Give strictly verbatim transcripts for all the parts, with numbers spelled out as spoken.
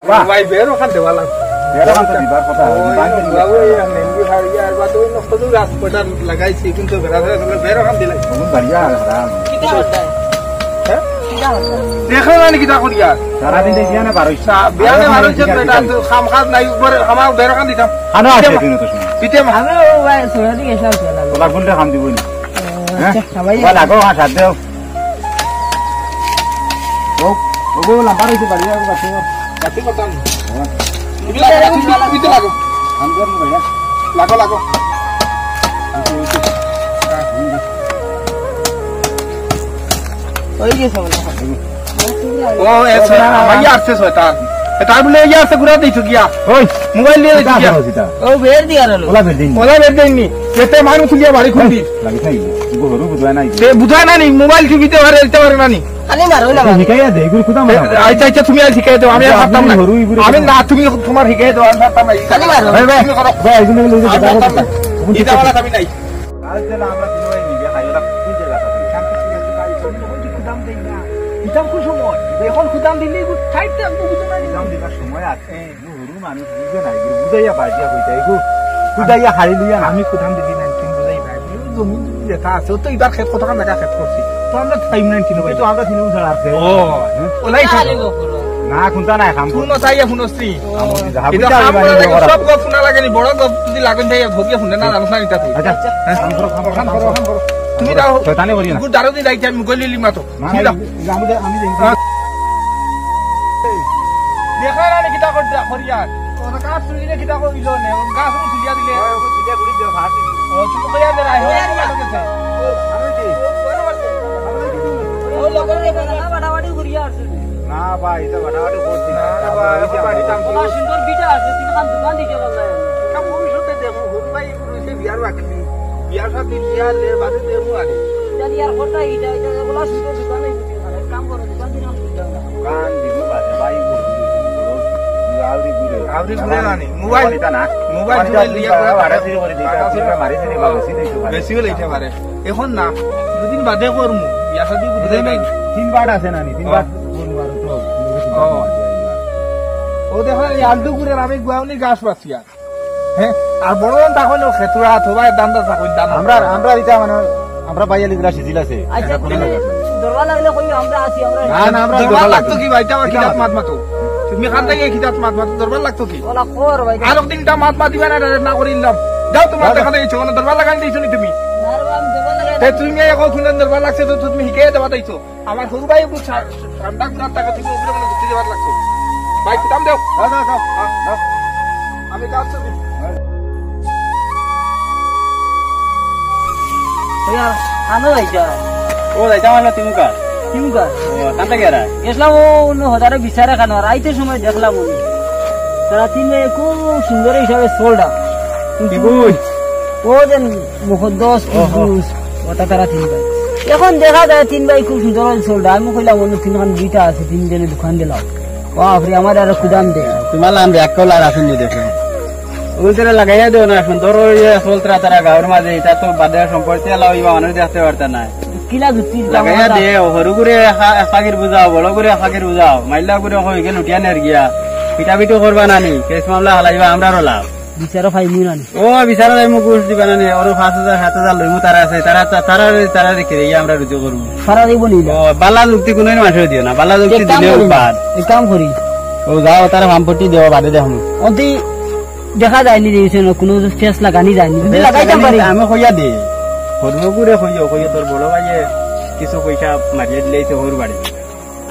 বাহ। ভাই, বেরো খান দেওয়া লাগবে। বেরো খান তো দিবার কথা, ওই দিবার তো বাবু, দিবার। এই মেহেন্দি হারিয়া আর বাদ ওই নষ্ট তো গাছ কটা লাগাইছি, কিন্তু বেড়া ধরে আসলে বেরো খান দিলাই। ওগুন বাড়িয়া হারাম। কিতা হতায়? হ্যাঁ? কিতা হতায়? দেখো না নি কিতা করিয়া? সারাদিন দেখিয়া না বারোইশ। সা-, বিয়ানে বারোইশ জন বেটা, তো কাম কাজ নাই, উপরে আমার বেরো খান দিতাম। খানো আছে দিতাম। দিন তো শুনি। দিতাম। আমি ও ভাই, সোনা দিয়ে এসে আসবে না। তোলা গুলটা খান দিব না। হ্যাঁ? আচ্ছা, সবাই ওবা লাগো, হ্যাঁ, সাথ দেও। ও, ওগো, লাম্বা রইছে, বাড়ি যাও, বাড়ি যাও। বাড়ি করতাম। হ্যাঁ। তুমি লাগো, তুমি, তুমি তো লাগো। আমি করবো ভাইয়া। লাগো, লাগো। ওই যে সব লাগো। ও, এ, শোনা, আমার ইয়ে আসছে শয়তান। এ, তার বলে ইয়ে আসছে, ঘুরা দিছো গিয়া। ওই, মোবাইল নিয়ে দিছো গিয়া। ও, বের দিয়া রলো। ওলা বের দিন। ওলা বের দিন নি। এতে মানুষ গিয়া বাড়ি খুলবি। লাগি থাকি, গরু বুঝায় নাই। সে বুঝায় না নি, মোবাইল টিভিতে পারে, দিতে পারে না নি। খালি মারো না, আচ্ছা, মারো। শিখাইয়া দে, এগুলো কোথাও এ, মারো। আচ্ছা, আচ্ছা, তুমি আর শিখাই দেও, আমি আর আচ্ছা, পারতাম না। আপনি হরু, এগুলো আমি কোথাও না, তুমি তোমার শিখাই দেও, আমি পারতাম না। খালি মারো। ভাই, ভাই, তুমি করো। ভাই, এগুলো, এগুলো, আমি পারতাম না। এগুলো, ইটা বলা আমি নাই। আজ যেন আমরা দুই ভাই মিলে খাই, ওটা কোন জায়গা আছে? এখন যে কুদাম দেই না, কুদাম কোন সময়? এখন কুদাম দিলে এগুলো সাইড থাকবো, বুঝো না? কুদাম দিবার সময় আছে। হরু মানুষ বুঝে না, এগুলো বুঝাইয়া বাজিয়া কইতা, এগুলো বুঝাইয়া হারি লইয়া না। আমি কুদাম দিবি না, তুমি বুঝাই ভাই। এই জমি জমি যেটা আছে, ও তো এবার খেত কতখান জায়গা খেত করছি। তো আমরা টাইম নাই কিনো ভাই, তো আমরা তিন বছর আছে। ও। হ্যাঁ? ওলাই না, থাকে। আরে বাবা। না, কোনটা নাই, কাম শুনো, করো। চাইয়া শুনো, স্ত্রী। আমার দিদা এটা হাবিতা কাম আবার করা লাগে, করা। সব গপ শোনা লাগে নি, বড় গপ যদি লাগেন, তাই ভোগে শুনে না, জানো না, এটা তুই। আচ্ছা, হ্যাঁ? কাম করো, কাম করো, কাম করো, কাম করো। তুমি তাও শয়তানি করি না। গুড় দারু দি যাইতে আমি গলি লিমা তো। না, ছিলা। এই, এই, আমি দে-, আমি দেখি। হ্যাঁ। দেখা না নি কিতা কর-, করিয়া। ওরা গাছ তুলিলে কিতা করিল নে? ওরা গাছ তুলিয়া দিলে। ওই, ওই, তুলিয়া ঘুরি দিও, ফাঁস দিও। ও, তুমি কইয়া দে, রাই, ওরা তোমার কাছে। আমি কি? ও, লগর রে, না, বাড়াবাড়ি ঘুরিয়া আসছে। না ভাই, এটা বাড়াবাড়ি করছি না। না রে ভাই, এখন বাড়িতে আমি ওলা সুন্দর বিটা আছে, তিনখান দোকান দিতে পারলাই। এটা ভবিষ্যতে দেখো, হুরু ভাই, এগুলো হইছে বিয়ার বাকি। বিয়ার সাথে বিয়ার লে বাদে দেখো আরে। এটা ইয়ার কথা, এটা, এটা ওলা সুন্দর দোকান এই বুঝি না। এক কাম করো, দোকান দিলাম, দোকান দিবি বাদে ভাই, আউরি ঘুরে। আউরি ঘুরে না নি? মোবাইল, এটা না। মোবাইল এটা টোবাইল লিয়া বাড়া করে করে দিতে, বাড়া করে। মারি দিতে, বাবা, সিধা একটু মারি। বেশি হলে এটা পারে। এখন না, দুদিন বাদে করমু, বিয়া শাদি বুঝে বুঝে নাই। নাই। তিন বার আছে না নি? তিন বার ও। করমু আর তো। ও। ও দেখো, এই আলটু করে আমি গুয়াউনি গাছ পাচ্ছি আর। হ্যাঁ, আর বড় জন তখন ও খেতুরা, অথবা ধান্দা চাকরি, ধান্দা। আমরা, আমরা এটা মানে, আমরা বাইয়ালি গুলা সিজিল আছে। আচ্ছা, এটা কোনো তুমি ব্যাপার না। দরবার লাগলে কইও, আমরা আছি, আমরা না, না, আমরা দরবার দরবার লাগতো লাগতো। কি ভাই? এটা আমার এটা কিতাব আমার। মাত মাতো। তুমি খান থেকে কিতাব মাত মাতো, দরবার লাগতো কি? ওলা খবর ভাই। আর একদিন এটা মাত মাতিবা না, এটা না করিলাম। যাও, তোমার যাও, দেখা যাও। দেখি চোখে দরবার লাগান দিয়েছো নি তুমি? না রে বাবা, আমি দরবার লাগাই তে না। তুমি এখন শুনলেন দরবার লাগছে, তো তুমি হিকে দেওয়া দিয়েছো। আমার হুরু ভাই একটু ঠা-, ঠান্ডা গুড়ার টাকা তুমি উপরে মানে ধুতি দেওয়ার লাগতো। ভাই, কুদাম দেও। দাও, দাও, দাও, দাও। আমি যাচ্ছি। ওই আর খানো যাইছো? ও, যাইতাম আমরা তিমুকা। তিমুকা? ও, কান্তা গেরা? গেছিলাম ও অন্য হজারে বিচারে খানো, আর আইতে সময় দেখলাম উনি। তারা তিন ভাই খুব সুন্দর হিসাবে চলটা। কিন্তু কি কই? ও যেন মুখদ্দস, ও, ও। কুদ্দুস, ওটা তারা তিন ভাই। এখন দেখা যায় তিন ভাই খুব সুন্দর হয়ে চলটা। আমি কইলাম, "অন্য তিনখান বিটা আছে, তিনজনে দোকান দিলাম।" বাপরে, আমার আরো কুদাম দে। তোমার লাম ব্যাক কল আর আসেনি দেখে। ওই তারা লাগাইয়া দেও না, সুন্দর হয়ে চলতরা তারা গাঁওর মাঝে, এটা তো বাদে সম্পর্কে এলা হইবা, মানুষ দেখতে পারতা না। কিলা যুক্তি লাগাইয়া দেও, হরু করে একা-, একাগির বুঝাও, বড় করে একাগির বুঝাও, মাইলা করে হয়ে গেল উঠিয়া নের গিয়া। পিটাপিটি করবা না নি, কেস মামলা হালাইবা, আমরারও লাভ। বিচারও পাইমু না নি? ও, বিচারও পাইমু, ঘুষ দিবা না নি? ওরও পাঁচ হাজার, সাত হাজার লইমু, তারা আছে, তারা, তারা, তারা, তারা রেখে দিয়ে আমরা রুজু করবো। সারা দিব নি? ও, বালা যুক্তি কোনো মাসে দিও না, বালা যুক্তি এক কাম দিলেও করি না, বাদ। এক কাম করি। ও, যাও, তারা ফামপট্টি দেওয়া বাদে দেখো। অতি দেখা যায়নি যে এসে কোনো ফেস লাগানি যায়নি। যদি ফেস লাগাইতাম লাগানি পারি। আমি কইয়া দে। হরমগুরে কইও, কইও তোর বড় ভাইয়ে কিছু পয়সা মারিয়ে দিলে এসে হরু বাড়ি।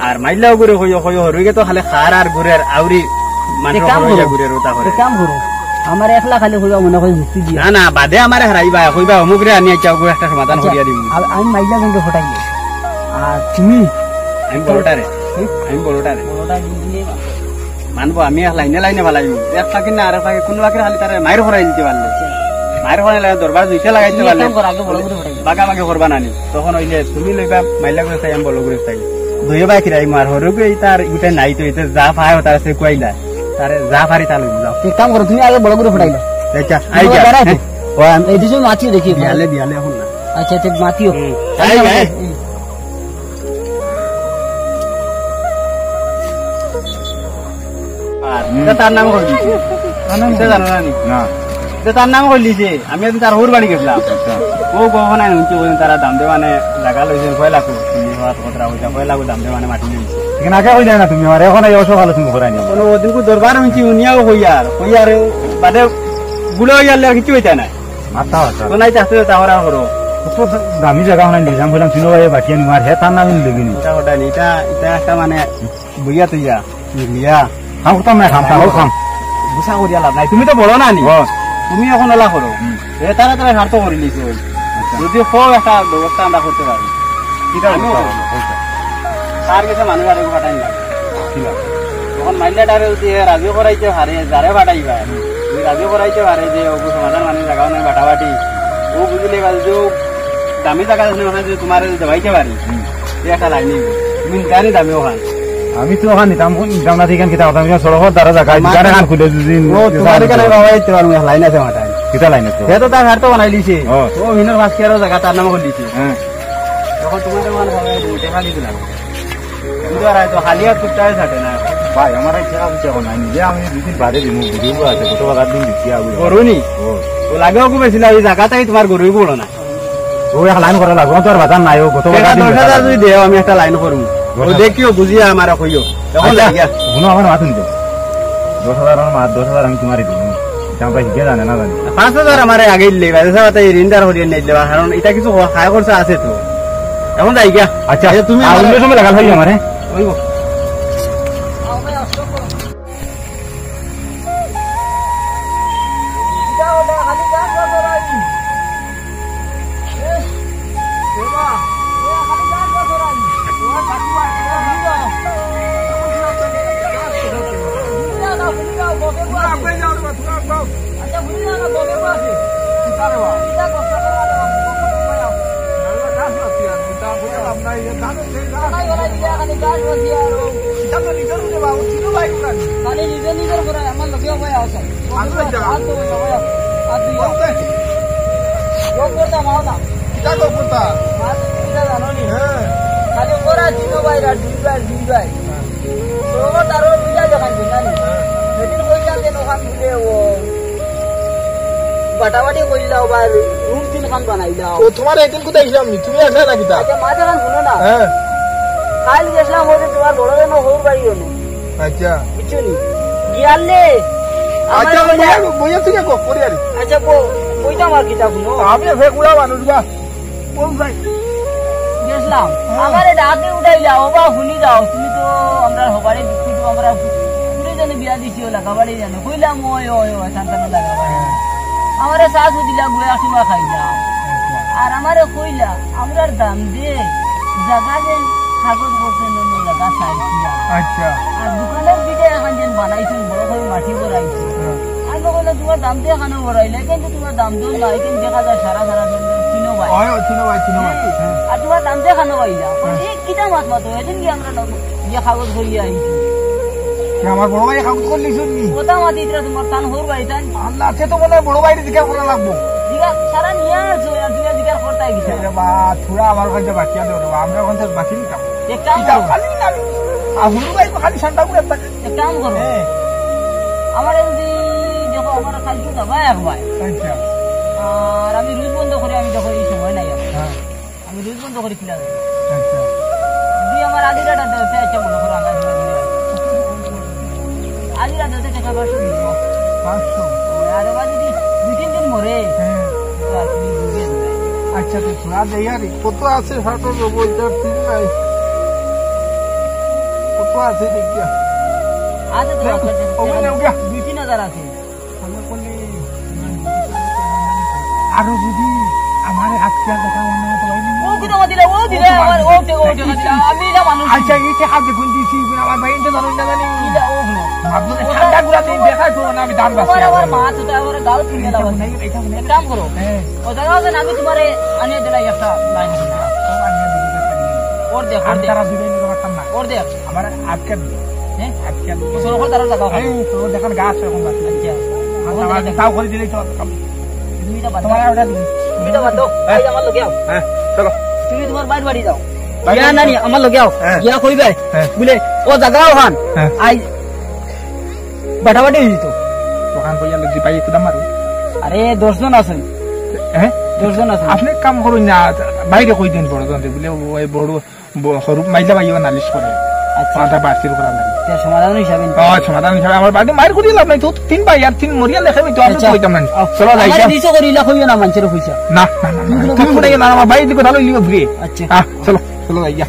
আর মাইল্লা ওগুরে কইও, কইও, হরুইগে তো খালি খার আর ঘুরের, আউরি মানুষ এক কাম করো। ঘুরের, ওটা করে। এক কাম করো। আমার একলা খালি কইবা মনে কই যুক্তি দিয়া। না, না, বাদে আমারে হারাইবা, কইবা, "অমুকরে আনি আইচ্ছা, ওগুরে একটা সমাধান আচ্ছা, করিয়া দিমু।" আ-, আমি মাইল্লা কিন্তু ফটাই। আর তুমি? আমি বড়টারে। হুম? আমি বড়টারে। বড়টা জিনিস নিয়ে বা। মানবো, আমি এক লাইনে লাইনে ফালাইমু। এক ফাঁকি না, আর এক ফাঁকি, কোন ফাঁকি খালি তারে মাইর করাই দিতে পারলে। আচ্ছা। মাইর করাই লাগে, দরবার দুইটা লাগাইতে তুমি এক পারলে। কাম করো, আগে বড় করে ফটাই। বাগাবাগি করবা না নি। তখন ওই যে তুমি লইবা, মাইল্লা করে চাই, আমি বড় করে চাই। দুইও বাকি রাই মার হরো গই তার ইটা নাই তো, ইটা যা পায় ও তার সে কইলা। তারে যা পারি তা লইব, যাও। এক কাম করো, তুমি আগে বড় করে ফটাইলো। আচ্ছা, আই যা। দাঁড়াও তো। হ্যাঁ। ও, আমি এই দুজন মাতিও দেখি। বিয়ালে, বিয়ালে এখন না। আচ্ছা, আচ্ছা, মাতিও। হুম। I, I. হুম। আর এটা তার নাম কইলিছে। এটা জানো না নি? না। এটা তার নাম কইলিছে। আমি একদিন তার হউর বাড়ি গেছিলাম। আচ্ছা। ও গহনা আনছি, ওই তারা দাম দে মানে জাগা লইছে কয় লাখ, তুমি হওয়ার কথা কইতা, কয় লাখ দাম দে মানে মাটি লইছে। ঠিক না, আগে কইলে না তুমি আমার, এখন এই অসুখ আলোচনা করাই নিও। কোনো ওদিনকু দরবার হইছি, উনিয়াও কইয়ার, কইয়ার বাদে গুলো হইয়ার আর কিছু হইতা না। মাথা আছে। তো নাই চাষে তা ওরা করো। কত দামি জাগা হনাই নিলাম, কইলাম, চিনো ভাই, বাকি আনি মার, হে তার নামে নিলে কিনি। এটা ওটা নি, এটা, এটা একটা মানে বইয়া তুইয়া, নিলিয়া। খাম করতাম না, খাম, খাম, খাম। গুছা করিয়া লাভ নাই, তুমি তো বড় না নি। ও। তুমি এখন ওলা করো। হুম। এ তারা তারা স্বার্থ করি নিছে ওই। আচ্ছা। যদি কও একটা ব্যবস্থা আমরা করতে পারি। ঠিক আছে, আমিও বলতে করো। পারবো, বলতে। তার কাছে মানুষ আরেকটু পাঠাই না। ঠিক আছে। তখন মাইলাটারে যদি এ রাজি করাইতে পারে, যারে পাঠাইবা, হুম। যদি রাজি করাইতে পারে যে অগু সমাধান মানে জাগাও নাই বাটাবাটি, ও বুঝলে বা যদি ও দামি জাগা আছে ওখানে যদি তোমার দেওয়াইতে পারি, হুম। এই একটা লাইন নিবে। তুমি নিতানি দামি ওখান। আমি তো ওখান নিতাম, নিতাম না, ঠিক আছে, কিতা করতাম, সড়কর দ্বারা জাগা, আমার দোকান খান খুলে যদি ও, তোমার এখানে বাবা এই তো আর লাইন আছে মাথায়। কিতা লাইন আছে? এ তো তার ঘর তো বানাই দিছে। ও। ও হিনোর পাঁচ কিয়ারও জাগা তার নামে করে দিছে। হ্যাঁ। এখন তোমার ওখানে বাবা এই দুইটা খালি দিলাম। কিন্তু আর তো খালি আর কুত্তায় থাকে না। ভাই, আমার এই টাকা পয়সা এখন নাই। নিজে আমি দুই দিন বাদে দিমু, বুঝিও আছে, গত বাজার দিন দিচ্ছি, আগুন। গরু নি? ও। ও লাগেও খুব বেশি লাগে, ওই জায়গাটাই তোমার গরুই বড় না। ও এক লাইন করা লাগবো, তোর বাজার নাই, ও গত বাজার দিন দশ হাজার যদি দেও, আমি একটা লাইন করবো। ও দশ হাজার। দেখিও, বুঝিয়া আমার কইও। এখন আচ্ছা, লাগিয়া। শুনো, আমার মাত শুনছো। দশ হাজার আমার মাত, দশ হাজার আমি তোমারই দিমু। এটা আমরা হিগে জানে না জানি। পাঁচ হাজার আমার আগে ইলে, ভাই, সাথে এই ঋণদার হরিয়ে নিলে, কারণ এটা কিছু খায় খরচা আছে তো। এখন যাই গিয়া। আচ্ছা, এই যে তুমি আর আমারে অন্য সময় লাগাল হইলে আমারে। ওই গো। খালি নিজে নিজের ঘরে আমার লগে ভাই আছে। আমি লজ্জা। আর তো ভাই, আর তুই বলতে। লোক করতাম, আও না। কিতা লোক করতা? মা তো তুমি কিতা জানো নি? হ্যাঁ। খালি ওরা চিনো ভাই, আর দুই ভাই, দুই ভাই। হ্যাঁ। তো ও তার ওর দুইটা দোকান ছিল, জানি? হ্যাঁ। সেদিন কইলাম যে দোকান খুলে ও বাটাবাটি করিলাও বা রুম তিনখান বানাইলাও। ও তোমার একদিন কোথায় গেছিলাম নি? তুমি আসলে না কিতা? আচ্ছা, মা যখন শুনো না। হ্যাঁ। কাল গেছিলাম ওই যে তোমার বড় জন হউর বাড়ি হলো। আচ্ছা। বুঝছো নি? গিয়ালে। আচ্ছা, আমার বইয়া, বইয়া তুই কো, করি আরে। আচ্ছা, কো, কইতাম আর কিতা শুনো। আমি ফেকুড়া মানুষ বা। কোন ভাই? গেছিলাম। হ্যাঁ। আমারে ডাকে উঠাইলা, ও বা শুনি যাও, তুমি তো আমরা হবারে বিক্রি তো আমরা পুরি জানে বিয়া দিছি, ও লাগাবাড়ি জানে। কইলাম, ওই, ওই, ওই, সান্তানো লাগাবাড়ি। আমারে চা দিলা, গুয়া কিবা খাইলাম। আচ্ছা। আর আমারে কইলা, আমরার দাম দে, জাগা যে কাগজ করছে, নন্য জাগা চাইছিলাম। আচ্ছা। আর দোকানের পিঠে এখন যেন বানাইছেন, বড় করে মাটি করাইছে। হ্যাঁ। আমি কইলাম, তোমার দাম দে এখানে বড়াইলে, কিন্তু তোমার দাম দে নাই, কিন্তু দেখা যায় সারা সারা দিন চিনো ভাই। ওই, ওই, চিনো ভাই, চিনো ভাই। হ্যাঁ। হ্যাঁ। আর তোমার দাম দে এখানে পাইলা। হ্যাঁ। এই কিতা মাত মাতো, এদিন কি আমরা নব-, ইয়ে কাগজ করিয়া আইছি। কে আমার বড় ভাই কাগজ করলি শুননি? কথা মাতি দিলা তোমার তান হউর ভাই তান। আল্লাহ, সে তো মনে হয় বড় ভাইরে জিজ্ঞাসা করা লাগবো। জিজ্ঞাসা সারা নিয়ে আসো, আর জিজ্ঞাসা, জিজ্ঞাসা করতে গেছে। এ রে বা, থুড়া আমার কাছে বাকিয়া দেও রে বা, আমরা ওখান থেকে বাকি নিতাম। এক কাম কিতা করো। খালি না, আর হুজুর ভাই তো খালি সন্ধ্যা করে থাকে। এক কাম করো। হ্যাঁ। আমার যদি দেখো, আমার কালকে যাবা একবার। আচ্ছা। আর আমি রুজ বন্ধ করি, আমি দেখো এই সময় নাই আমার। হ্যাঁ। আমি রুজ বন্ধ করি খুলে দেবো। আচ্ছা। যদি আমার আজিরাটা দেয়, সে আচ্ছা মনে করো, আমি আজিরা দিলে। আজিরা দিতে টাকা পাঁচশো দিব। পাঁচশো? আর আবার যদি দুই তিন দিন মরে, হ্যাঁ। তো আর তুমি বুঝে দেবে। আচ্ছা, তো তোরা দেই আর কত আছে শার্টর বইটার ঠিক নাই? কত আছে দেখিয়া? আছে তো, দেখো, আছে, ওগুলো আছে। নেও গিয়া। দুই তিন হাজার আছে। আরো যদি আমার আজকে আর দেখা মনে হতো ভাই। ও কিন্তু আমার দিলে, ও দিলে, ও তো আমার, বাদ ও দিলে। ও দিলে, ও দিলে। আমি এটা মানুষ। আচ্ছা, এই টাকা দেখুন দিছি, কিন্তু আমার ভাই এটা ধরুন না জানি। এটা ও হলো। ভাবলো যে ঠান্ডা গুলা দিন দেখা তো না, আমি দাম বাড়ছে। আমার মা তো তাই আমার গাও কিনে এটা দাও। মনে হয়, এটা মনে হয়। এক কাম করো। হ্যাঁ। ও জায়গা আছে না, আমি তোমারে আনিয়ে দিলাই একটা লাইন। ও আনিয়ে দিলে। ওর দেখ, ওর আমি দেখ। তারা দিলে নিতে পারতাম না। ওর দেখ। আমার আজকে দিলে। হ্যাঁ? আজকে দিলে। ও সরো করে তারা জায়গা। এই তো দেখেন গাছ এখন বাকি। আচ্ছা। আর ওর আমার দেখ। তাও করে দিলেই তো কাম। তুমি এটা বাদ তোমার দাও। আর ওটা দিবি। তুমি এটা বাদ দাও। হ্যাঁ। এই আমার লগে আও। হ্যাঁ, চলো। তুমি তোমার বাইর বাড়ি যাও। বাইর গিয়া বাড়ি নানি, যাও। আমার লগে আও। হ্যাঁ। গিয়া কইবে। হ্যাঁ। বুলে, ও জায়গা ওখান। হ্যাঁ। আই বাটাবাটি অইতো। দোকান কইয়া লইছি ভাই, একটু দাম মারো। আরে, দশ জন আছইন। হ্যাঁ? দশ জন আছইন। আপনে এক কাম করইন না, বাইরে কই দিন বড় জন, বুলে ওই বড়, ব-, সরু মাইলা ভাইও নালিশ করে। আচ্ছা। মাথা বাতিল করা লাগে। তে সমাধান হিসাবে নিতে ও, হবে। সমাধান হিসাবে আমার বাড়ি মাইর করিয়া লাভ নাই, তো তিন ভাই আর তিন মরিয়া লেখে তো আমরা আচ্ছা। কইতাম না। আও, চলো যাই, আমারে যাও। নিচে করি ইলা কইও না, মানষের পয়সা। না, না, না, না, এগুলো তুমি বলতে কোথায় গেলে আমার ভাই দিকে ভালো লিও ফ্রি। আচ্ছা। হ্যাঁ, চলো, চলো যাই, যা।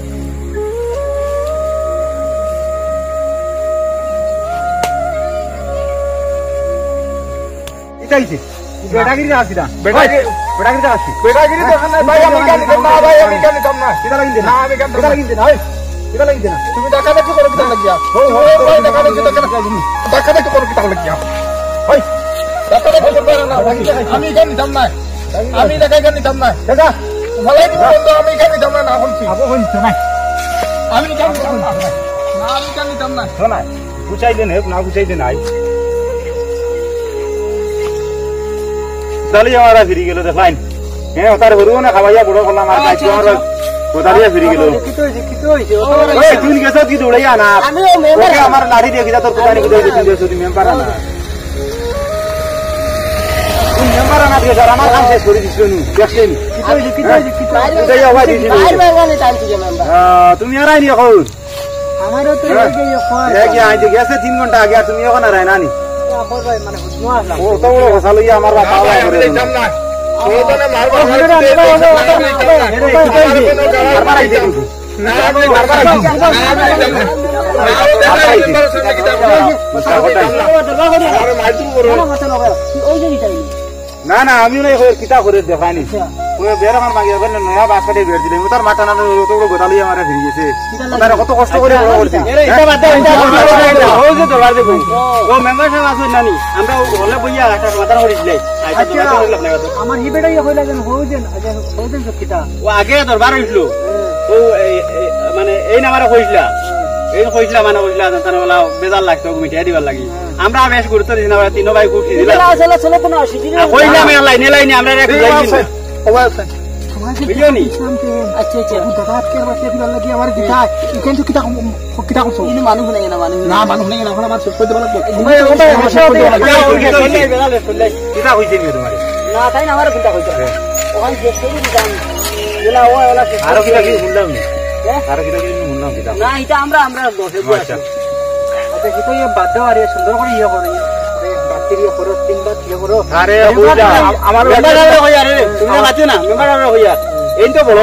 ইতাইছে। বেটাগিরি আছে না? বেটাগিরি, বেটাগিরি আছে। বেটাগিরি তো এখানে ভাই, আমি কেন নিতাম না, ভাই, আমি কেন নিতাম না? কিতা লাগি নিতে না? না, আমি কেন নিতাম কিতা না? লাগি নিতে না? এই, কিতা লাগি নিতে না? তুমি ডাকাডাকি করো কিতা লাগিয়া? ওই, ওই, ওই, ওই, ওই, ডাকাডাকি, ওই, ডাকাডাকি। ওই, ডাকাডাকি করো কিতা লাগিয়া? ওই, ডাকাডাকি করো না। আমি কেন নিতাম না? আমি টাকা কেন নিতাম না? দাদা, ভালাই দিব বন্ধু, আমি কেন নিতাম না? না বলছি। আবো হইছে না। আমি কেন নিতাম না? না, আমি কেন নিতাম না? শোনা। গুছাইলে নেক, না গুছাইলে নাই। দালি আমার ফিরি গেল, দেখলাইন। হ্যাঁ, তার গরু না খাওয়াইয়া বড় করলাম, আর আচ্ছা, কাইছো আমার আচ্ছা। গোদালিয়া ফিরি গেল। কিতা হইছে, কিতা হইছে? এই, তুই গেছত কি দৌড়াইয়া না? আমিও মেম্বার। ওকে আমার লাঠি দিয়ে কিতা তোর কোদালি কোথায় গেছিস, যদি মেম্বার না। তুই মেম্বার না দিয়ে ধর, আমার কাম শেষ করে দিস নি, দেখছেন? কিতা হইছে, কিতা হইছে, কিতা হইছে? কোথায় আওয়াজ দিছিস? বাইরে বাইরে টাইম তুই মেম্বার। আহ, তুমি আর আইনি এখন। আমারও তো হ্যাঁ। এই যে এখন। এই যে আইতে গেছে তিন ঘন্টা আগে, আর তুমি এখন আর আয় না নি? এখন ভাই, মানে, হুসমা আসলাম। ও তো বড় কথা লইয়া আমার বাবা ভাই, আমি করে দিলাম। যাইতাম না। ও তো না, মারবার ও, হাত হুজুর, দিয়ে আমরা, আমরা, আমরা, আমরা, আমরা, মারবার হাত দিয়ে। মারবার হাত দিয়ে। না, আমি মারবার হাত দিয়ে। না, আমি যাইতাম না। না, আমি যাইতাম না। আরে, মারধর করো। ওই যে নিতাই। না, না, আমি নাই কই, কিতা করে দেখানি। আচ্ছা। ওই বের আমার মাগিয়া বলে, নয়া বাস কাটে বের দিলে। ও তার মাথা না, ও তো বড় গোদালি আমারে ফিরে গেছে। কিতা লাগে? তারা কত কষ্ট করে বড় করছে। এরে, এটা বাদ দাও, এটা বাদ দাও, এটা বাদ দাও। ও যে দরবার দেখো। ও মেম্বার সাহেব আছে নানি? আমরা ও হলে বইয়া একটা সমাধান করেছিলাই। আচ্ছা, আচ্ছা। সমাধান করলাম না তো। আমার হি বেটা ইয়ে কইলা যেন, হউ যেন, আচ্ছা, হউ যেন সব কিতা। ও আগে দরবার হইছিল। হ্যাঁ। ও এই, এই, মানে এই নামারে কইছিলা। এই কইছিলা মানে কইছিলা, জানতাম না, বলা বেজার লাগতো, ঘুমিয়ে দিবার লাগি। আমরা বেশ গুরুত্ব দিছি না, আমরা তিনো ভাই খুব সিজিলা। চলো, চলো, চলো, কোনো অসুবিধা নেই। কইলাম, এ লাইনে লাইনে আমরা এক ঠিক লাইনে আছে। ওবা আছে। বুঝলি নি? আচ্ছা, আচ্ছা। ও দাদা, আজকে আবার কে দিবার লাগি আমার দিতা। এখান তো কিতা, কিতা করছো? ইনো মানুষ নাই না, মানুষ নাই। না, মানুষ নাই না, এখন আমার শেষ করে দিবার লাগবে। ওবা, ওবা, আমার শেষ করে দিবার লাগবে। কিতা হইছে নি তোমার? না, তাই না, আমার কিতা হইছে। হ্যাঁ। ওখানে যে সেই দিতাম। এলা, ও, এলা শেষ আরো করে কিতা দিই। কি শুনলাম নি? হ্যাঁ? আরো কিতা কি শুনলাম কিতা? না, এটা আমরা, আমরা দশে আচ্ছা। আছি। আচ্ছা, কি তো ইয়ে বাদ দাও, আরে সুন্দর করে ইয়ে করো, ইয়ে। আরে, বাতিল ইয়ে করো, তিন বার ইয়ে করো। আরে, মেম্বার বুঝলাম। সাহেব, আম-, আমার মেম্বার সাহেবরে কই, আরে, তুমি আমার বাঁচো না, মেম্বার সাহেবরে কই আর। এই তো বড়।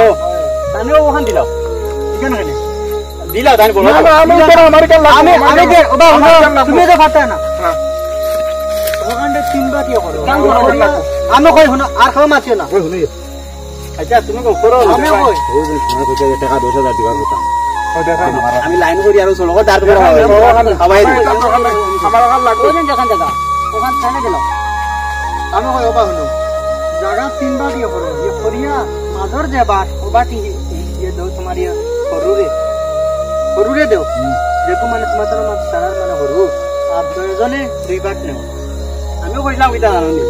তাহলে ওখান দিলাও। এখানে কেন? দিলাও, তাহলে বড়। না, না, আমি ওখানে আমার কেন লাগবে? আমি, আমি যে, ওবা, আমার ওবা, কেন লাগবে? তুমি তো পারতে না। হ্যাঁ। ওখানে তিন বার ইয়ে করো। কেন করো? আমি কই, হুনো, আর খাওয়া মাছিও না। ওই, হুনো, আচ্ছা, তুমি কও, করো না। আমি কই? ওই যে তোমার কইছে যে টাকা দশ হাজার দিবার কথা। ও, দেখা না। আমি লাইন করি আর চলো, তার তোমার আমার খাওয়াই দিই। আমার ওখানে লাগবে। ওই যে যেখান জায়গা, ওখান ছেড়ে দিলাম। আমি কই, ওবা হুনো। জায়গা তিন ভাগ ইয়ে করো। ইয়ে করিয়া, মাঝর যে বাট, ও বাটি ইয়ে দেও তোমার ইয়ে সরুরে। সরুরে দেও। হুম। দেখো মানে তোমার তো আমার সারার মানে সরু। আর প্রয়োজনে দুই বাট নেও। আমি কইলাম, "ইটা জানো নি?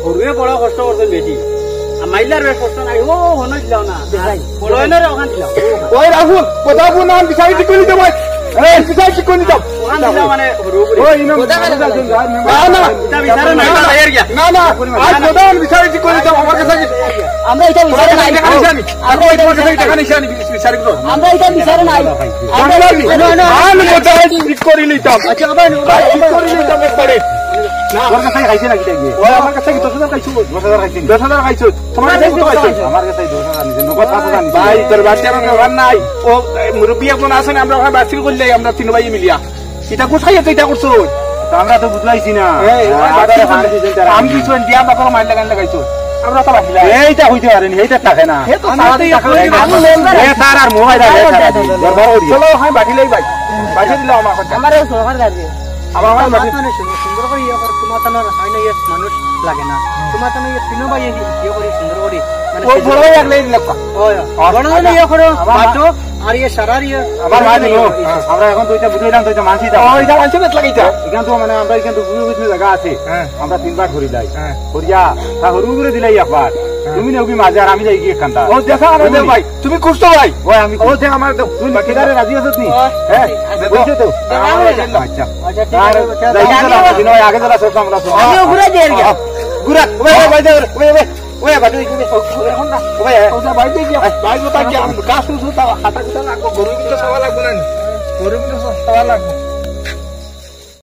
সরুয়ে বড় কষ্ট করছেন বেশি। আর মাইলার বেশ কষ্ট নাই, ও হনো দিলাও না। দেখাই। বড় হয় না রে, ওখান দিলাও।" ওই রাহুল, কথা বল না, আমি বিচারি ঠিক করে নিতে ভাই। এই, বিচারি ঠিক করে নিতে। ওখান দিলাও মানে সরু করে। ওই, ইনো কথা বলে না, না। এটা বিচারে নাই, না, না। এটা এর গিয়া। না, না, আজ কথা আমি বিচারি ঠিক করে নিতে, আমার কাছে কি? আমরা এটা বিচারে নাই। টাকা নিছি আমি। আমরা এটা বিচারে নাই। বিচারি করো। আমরা এটা বিচারে নাই। আমরা না, না। আন মোটা ঠিক করে নিতাম। আচ্ছা, আবার, আবার, ঠিক করে নিতাম একবারে। না, আমার কাছে খাইছে না কিতা গিয়ে? ও, আমার কাছে কি দশ হাজার খাইছো? দশ হাজার খাইছে। দশ হাজার খাইছো? তোমার কাছে কত খাইছে? আমার কাছে দশ হাজার নিছে, নগদ পাঁচ হাজার নিছে। ভাই, তোর বাচ্চা আমার ব্যবহার নাই। ও, এই মুরব্বি এখন আছেন, আমরা ওখানে বাতিল করলে আমরা তিন ভাই মিলিয়া। ইটা কোথায় তো ইটা করছো? তো আমরা তো বুঝলাইছি না। এই, ওই হ্যাঁ, বাতিল আবার করলে। আমি কিছু দিয়া বাপর মাইর লাগান লাগাইছো। আমরা তো বাতিল। এইটা হইতে পারেনি, এইটা থাকে না। হে তো আমি সারা তো দিন ইয়ে থাকে করি, না। আমি মেম্বার এ আছি। তার আর মোবাইল আর এ তার আর দরবার করি। চলো, হ্যাঁ, বাতিল এই ভাই। বাতিল দিলাম আমার কথা। আমার এই সরকার গাড়ি। আবার আমার বাতিল। মানে শুনো, সুন্দর করে ইয়ে করো, তোমার তো আর হয় না, ইয়ে মানুষ লাগে না। তোমার তো ইয়ে তিনো ভাই ইয়ে করি সুন্দর করি। মানে ও বড় ভাই আগলে দিলাম। ওই, বড় ভাই ইয়ে করো, আমার বাটো। আর ইয়ে সারার ইয়ে। আমার ভাই নো, আমরা এখন তো এটা বুঝাইলাম তো এটা মানছি তো। ও, এটা মানছে না, লাগে এটা। এখান তো মানে আমরা এখান তো বুঝে বুঝে জায়গা আছে। হ্যাঁ। আমরা তিন ভাগ করি দেয়। হ্যাঁ। করিয়া তা হরু করে দিলাই একবার। তুমি নেবি মাঝে আর আমি যাই গিয়ে কান্দা। ও, দেখা আমার দেও ভাই, তুমি খুঁজতো ভাই। ওই আমি ও, দেখ আমার দেও। তুই বাকিদারে রাজি আছিস নি? হ্যাঁ, বলছে তো। আচ্ছা। আচ্ছা, ঠিক আর আছে, আচ্ছা, যাই আমিও গেলাম, দিন ওই আগে যারা সব আমরা সব। আমিও ঘুরে দিয়ে আর কি। ঘুরা, ওই, ওই, ভাই, ওই, ওই, ওই, ভাই, ওই, ওই, ভাই। ও যা ভাই দেখি, ভাই, ও তা কি, আম, গাছ উঠছো, তা হাতা কুতা লাগবো, গরু কিন্তু সবা লাগবো না নি? গরু কিন্তু সবা লাগবো।